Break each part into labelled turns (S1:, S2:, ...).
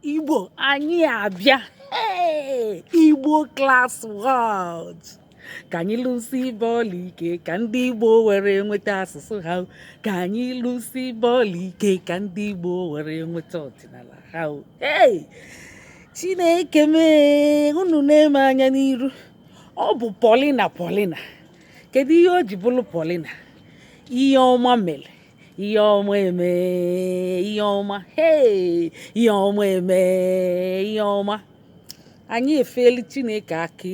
S1: Igbo anyị abịa. Hey! Igbo Class World, ka anyị lụsi bọọlụ ike, ka ndị Igbo were nweta asụsụ ha. Ka anyị lụsi bọọlụ ike, ka ndị Igbo were nweta ọdịnala ha. Hey! Chineke mee unu na-eme anya n'iru. Ọ bụ Paulina. Paulina, kedu ihe o ji bụrụ Paulina? Ihe ọma mere, ihe ọma eme, ihe ọma. Hey! Ihe ọma eme, ihe ọma. Anyị efeeli Chineke aka,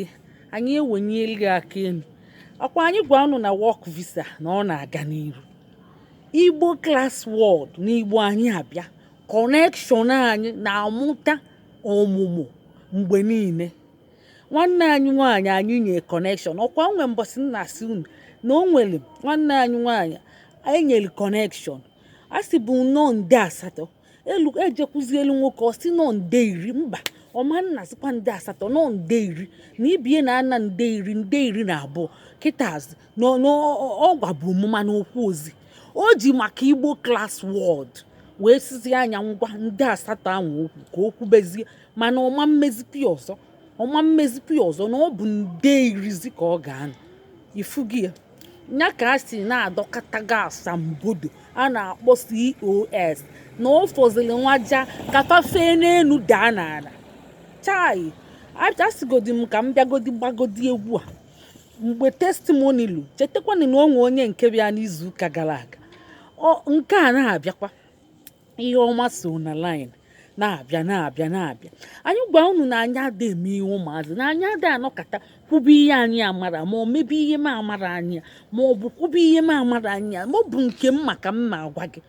S1: anyị ewenyeli gị aka elu. Ọkwa anyị gwa unu na work visa na ọ na-aga n'iru. Igbo Class World na Igbo anyị abịa. Connection anyị na-amụta ọmụmụ mgbe niile. Nwanne anyị nwaanyị anyị nye connection, ọkwa nwe mbọsị nna asị unu na o nwere nwanne anyị nwaanyị enyere connection, a sị bụ nnọọ nde 8 elu ejekwuzielu nwoke, ọ sị nọ nde 10. Mba, ọma nna sịkwa nde 8, nọ nde 10 na ibie na ana nde 10, nde 12 kịtazi. Ọ gwabụ mụma n'okwu ozi o ji maka Igbo Class World wee sizi anya ngwa nde 8 ahụ okwu ka o kwubezie, mana ọma mmezikwa ya ọzọ, ọma mmezikwa ya ọzọ, na ọ bụ nde 10zi ka ọ ga-anọ ifugi ya. Ya ka a si na-adọkọtago asambodo a na-akpọ COS na ọ fọziri nwaja ka fafee n'elu daa n'ala. Chai, asịgodi m ka m bịagodi gbagodi egwu a mgbe testimony lu. Chetakwana na onwe onye nke bịa n'izu ụka gara aga. Ọ nke a na-abịakwa, ihe ọma so na line na-abịa, na-abịa, na-abịa. Anyị gwa unu na anyị ada eme ihe ụmụazị, na anyị ada anọkọta kwube ihe anyị amara, ma ọ mebe ihe m amara anyị, ma ọ bụ kwube ihe m amara anyị, ma ọ bụ nke m maka m na-agwa gị.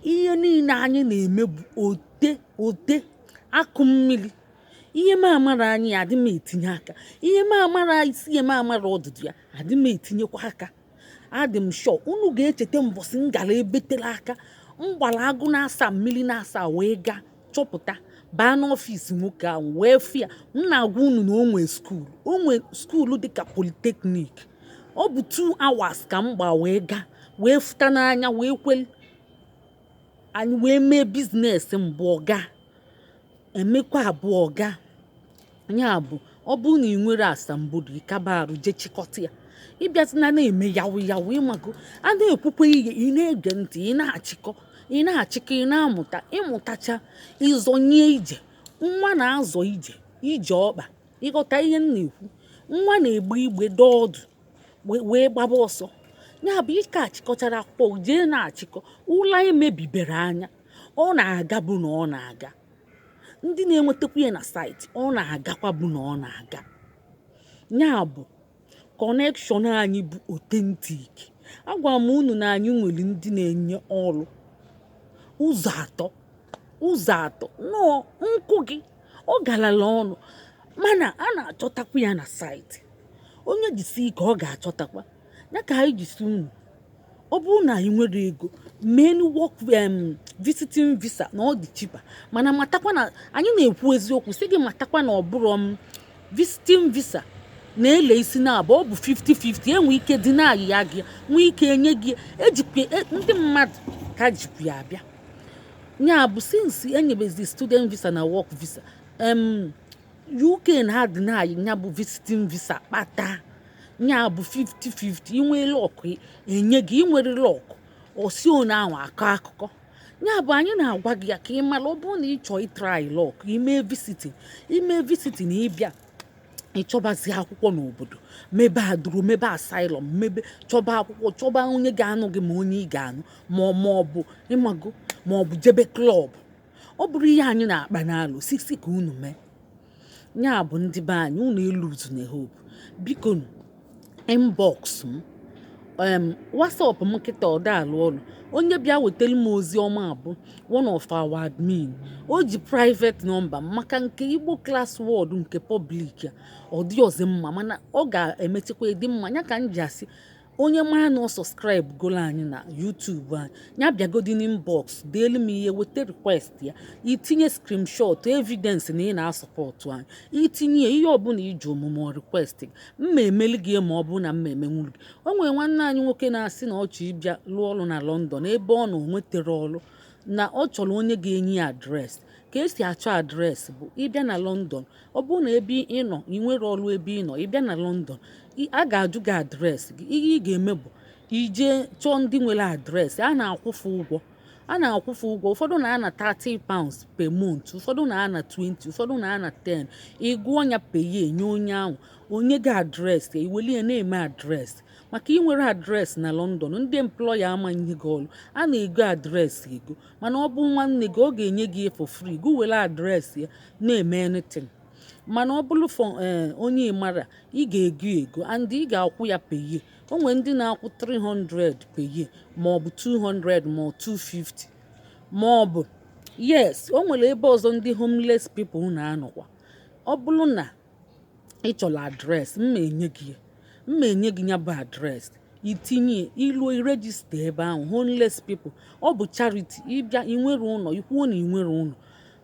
S1: Ihe niile anyị na-eme bụ ote ote akụ mmiri. Ihe m amara anyị, adị m etinye aka. Ihe m amara isi, ihe m amara ọdụdụ ya, adị m etinyekwa aka. Adị m sure unu ga-echeta mbọsị m gara ebetere aka m gbara agụ na-asa mmiri na-asa wee gaa chọpụta, baa n'ọfịs nwoke ahụ wee fụ ya. M na-agwa unu na o nwee school, o nwee school dịka polytechnic. Ọ bụ 2 hours ka m gba wee gaa wee fụta n'anya wee kweli. Anyị wee mee business mbụ, ọga emekwa abụọ, ọga ya bụ ọ bụrụ na ị nwere asambodo, ịkaba arụ jee chịkọta ya. Ịbịazina na-eme yawu yawu, ịmago a na-ekwukwa ihe, ị na-ege ntị, ị na-achịkọ, ị na-achịkọ, ị na-amụta. Ịmụtacha, ịzọnye ije. Nwa na-azọ ije, ije ọkpa. Ịghọta ihe m na-ekwu? Nwa na-egbe igbe dọọ ọdụ wee gbaba ọsọ. Ya bụ ike achịkọchara akwụkwọ, jee na-achịkọ ụla emebibere anya. Ọ na-aga bụ na ọ na-aga. Ndị na-enwetakwa ya na site, ọ na-agakwa bụ na ọ na-aga. Ya bụ connection anyị bụ authentic. Agwara m unu na anyị nwere ndị na-enye ọrụ ụzọ atọ, ụzọ atọ nọọ nkụ gị. Ọ garala ọnụ, mana a na-achọtakwa ya na site. Onye jisi ike, ọ ga-achọtakwa ya. Ka anyị jisi unu, ọ bụrụ na anyị nwere ego, menu work visiting visa na ọ dị cheaper. Mana matakwa na anyị na-ekwu eziokwu, si gị matakwa na ọ bụrụ m visiting visa na-ele isi na abụọ, ọ bụ 50-50. Enwe ike dị na ya gị, nwee ike enye gị. Ejikwa ndị mmadụ ka jikwa ya abịa. Ya bụ since enyebezi student visa na work visa, UK na ha dị na ya bụ visiting visa kpata ya bụ 50-50. Inwe luck, enye gị. Inwere luck, osi one ahụ akọ akụkọ. Ya bụ anyị na-agwa gị ya ka ị mara. Ọ bụrụ na ị chọọ ị try luck, ime visiting, ime visiting, ịbịa ịchọbazi akwụkwọ n'obodo, mebe adụrụ, mebe asylum, mebe chọba akwụkwọ, chọba onye ga-anụ gị, ma onye ị ga-anụ, ma ọ bụ ịmago, ma ọ bụ jebe club. Ọ bụrụ ihe anyị na-akpa n'alụ sisi ka unu mee. Ya bụ ndị be anyị, unu eluzu na hope. Biko, inbox m, WhatsApp m kịta ọda alụ ọrụ. Onye bịa wetara m ozi ọma bụ one of our admin. O ji private number maka nke Igbo Class World. Nke public ya ọ dị ọzọ mma, mana ọ ga-emechakwa dị mma. Ya ka m ji asị, onye mara na ọ subscribe golo anyị na YouTube anyị, ya bịagodi n'inbox, deelu m ihe, weta request ya, itinye screenshot evidence na ị na-asọpọtụ anyị, itinye ihe ọbụla iji omume request, mma emeli gị, ma ọ bụrụ na mma emenwuru gị. O nwere nwanne anyị nwoke na-asị na ọ chọ ịbịa lụọ ọrụ na London, ebe ọ nọ nwetara ọrụ, na ọ chọrọ onye ga-enye ya address. Ka esi achọ address bụ ịbịa na London, ọ bụrụ na ebe ị nọ ị nwere ọrụ, ebe ị nọ ịbịa na London, a ga-ajụ gị address gị. Ihe ị ga-eme bụ ije chọọ ndị nwere address. A na-akwụfe ụgwọ, a na-akwụfe ụgwọ. Ụfọdụ na-ana £30 per month, ụfọdụ na-ana 20, ụfọdụ na-ana 10. Ị gụọ ya per year, nye onye ahụ, onye gị address ya, iweli ya na-eme address. Maka inwere address na London, ndị employer amanye gị ọrụ, a na-ego address ego. Mana ọ bụ nwanne gị, ọ ga-enye gị for free, gị were address ya na-eme anything. Mana ọ bụrụ for onye ịmara, ị ga-ego ego and ị ga-akwụ ya per year. O nwere ndị na-akwụ 300 per year, ma ọ bụ 200, ma ọ 250, ma ọ bụ, yes. O nwere ebe ọzọ ndị homeless people na-anọkwa. Ọ bụrụ na ị chọrọ address, mma enye gị ya, mma enye gị ya bụ address. Itinye iluo, i register ebe ahụ, homeless people. Ọ bụ charity. Ịbịa inwere ụlọ, ikwuo na inwere ụlọ,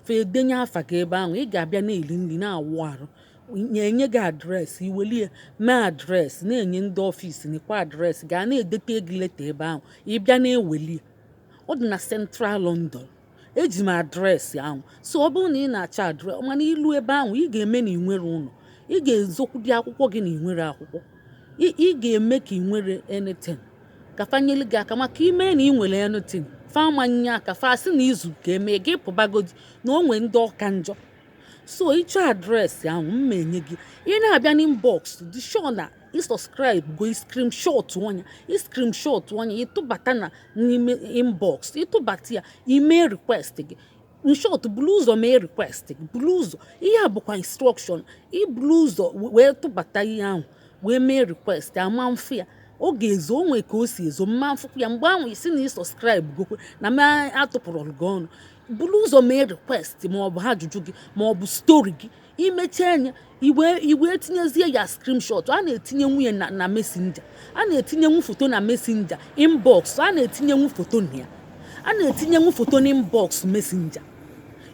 S1: fa edenye afa gị ebe ahụ. Ị ga-abịa na-eri nri, na-awụ arụ, na-enye gị address, iwelie mee address, na-enye ndị office nekwa address, ga na-edete gị letter ebe ahụ. Ịbịa na-eweli. Ọ dị na Central London. Eji m address ahụ. So ọ bụrụ na ị na-achọ address, mana ilu ebe ahụ, ị ga-eme na ị nwere ụlọ, ị ga-ezokwudi akwụkwọ gị na ị nwere akwụkwọ, ị ga-eme ka ị nwere anything, ka fanyelu gị aka. Maka ime na ị nwere anything, fa amanye aka, fa sị na izu ka eme gị pụbagodi na o nwee ndị ọka njọ. So ịchọ address ahụ, mma enye gị. Ị na-abịa n'inbox, dị sure na ị subscribe go, screenshot ọnya, screenshot ọnya, ịtụbata na n'ime inbox. Ịtụbata ya, ime request gị. In short, buru ụzọ mee request gị, buru ụzọ. Ihe a bụkwa instruction. Iburu ụzọ wee tụbata ihe ahụ, wee mee request, ama mfụ ya. Ọ ga-ezo onwe ka o si ezo mma mfụkwu ya mgbe ahụ. Isi na ị subscribe gokwe na ma atụpụrụ gị ọnụ. Buru ụzọ mee request, ma ọ bụ ajụjụ gị, ma ọ bụ story gị. Imechaa anya, iwe tinyezie ya screenshot. A na-etinye nwunye na Messenger, a na-etinyenwu foto na Messenger inbox, a na-etinyenwu foto na ya, a na-etinyenwu foto na inbox Messenger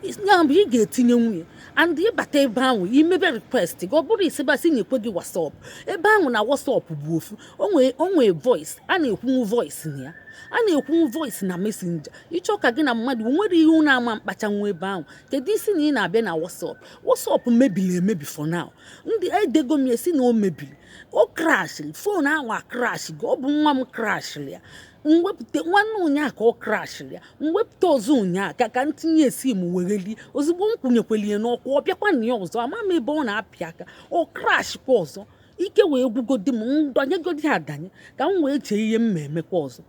S1: ya bụ ị ga-etinye nwunye. And ịbata ebe ahụ, imebe request gị. Ọ bụrụ isibasị nyekwe gị WhatsApp ebe ahụ, na WhatsApp bụ ofu onwe voice, a na-ekwunwu voice na ya, a na-ekwunwu voice na Messenger. Ịchọ ka gị na mmadụ nwere ihe unu ama mkpachanwu ebe ahụ, kedu isi na ị na-abịa na WhatsApp? WhatsApp mebiri emebi for now. Ndị edego m esi na o mebiri, o crashịrị phone ahụ, a crash gị. Ọ bụ nwa m crashịrị ya. Mwepụta nwanne ụnyaa ka ọ crashịrị ya. Mwepụta ọzọ ụnyaa ka ntinye esi m wegheli. Ozugbo m kwụnyekwelie n'ọkụ, ọ bịakwa na ya ọzọ. Ama m ebe ọ na-apị aka, ọ crashkwa ọzọ. Ike wee gwugodi m, ndanyegodi adanye ka m wee chee ihe m ma emekwa ọzọ.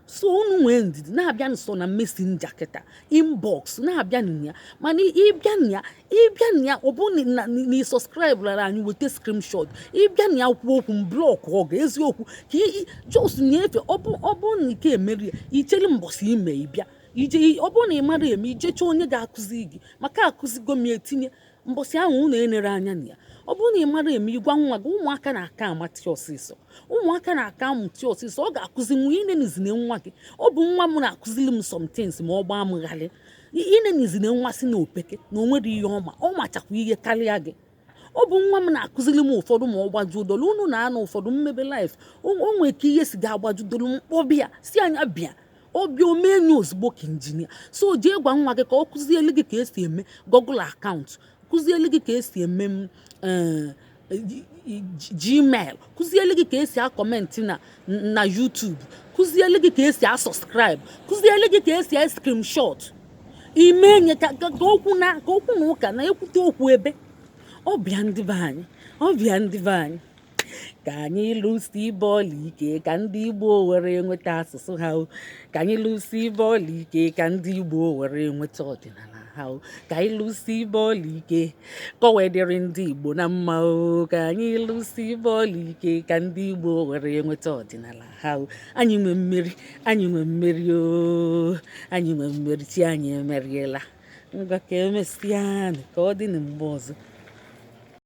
S1: So unu nwee ndidi, na-abịa nso na Messenger kịta, inbox na-abịa na ya. Mana ịbịa na ya, ịbịa na ya, ọ bụ na ị subscribe lara anyị, weta screenshot. Ịbịa na ya kwuo okwu, m block ọ ga eziokwu ka just nyefee. Ọ bụ na ike emeri ya, ichere mbọsị ime ịbịa ije. Ọ bụrụ na ị mara eme, ije chọọ onye ga-akụzi gị, maka akụzigo m ya. Etinye mbọsị ahụ unu enere anya na ya. Ọ bụrụ na ị mara eme, ịgwa nwa gị. Ụmụaka na-aka amati ọsịsọ, ụmụaka na-aka amụti ọsịsọ. Ọ ga-akụzi nwa inenizine nwa gị. Ọ bụ nwa m na-akụzili m somethings, ma ọ gbaa m ghalị. Inenizine nwa si na opeke na o nwere ihe ọma, ọ machakwa ihe karịa gị. Ọ bụ nwa m na-akụzili m ụfọdụ, ma ọ gbajudolu. Unu na-anụ ụfọdụ mmebe life, o nwee ka ihe si ga-agbajudolu mkpọbịa si anya bịa ọbịa omenyu ozugbo ka injinia. So jee gwa nwa gị ka ọ kụzielu gị ka esi eme Google account, kụzielu gị ka esi eme Gmail, kụzielu gị ka esi a comment na YouTube, kụzielu gị ka esi a subscribe, kụzielu gị ka esi a screenshot. Ime nye ka okwu na ka okwu na ụka na-ekwute okwu ebe ọbịa. Ndị be anyị, ọbịa ndị be anyị, ka anyị lụsi bọọlụ ike, ka ndị Igbo were nweta asụsụ ha o. Ka anyị lụsi bọọlụ ike, ka ndị Igbo were nweta ọdịnala ha o. Ka anyị lụsi bọọlụ ike, ka ọ wee dịrị ndị Igbo na mma o. Ka anyị lụsi bọọlụ ike, ka ndị Igbo were nweta ọdịnala ha o. Anyị nwe mmeri, anyị nwe mmeri o, anyị nwe mmeri. Chi anyị emeriela. Ngwa, ka emesịanụ, ka ọ dị na mgbe ọzọ.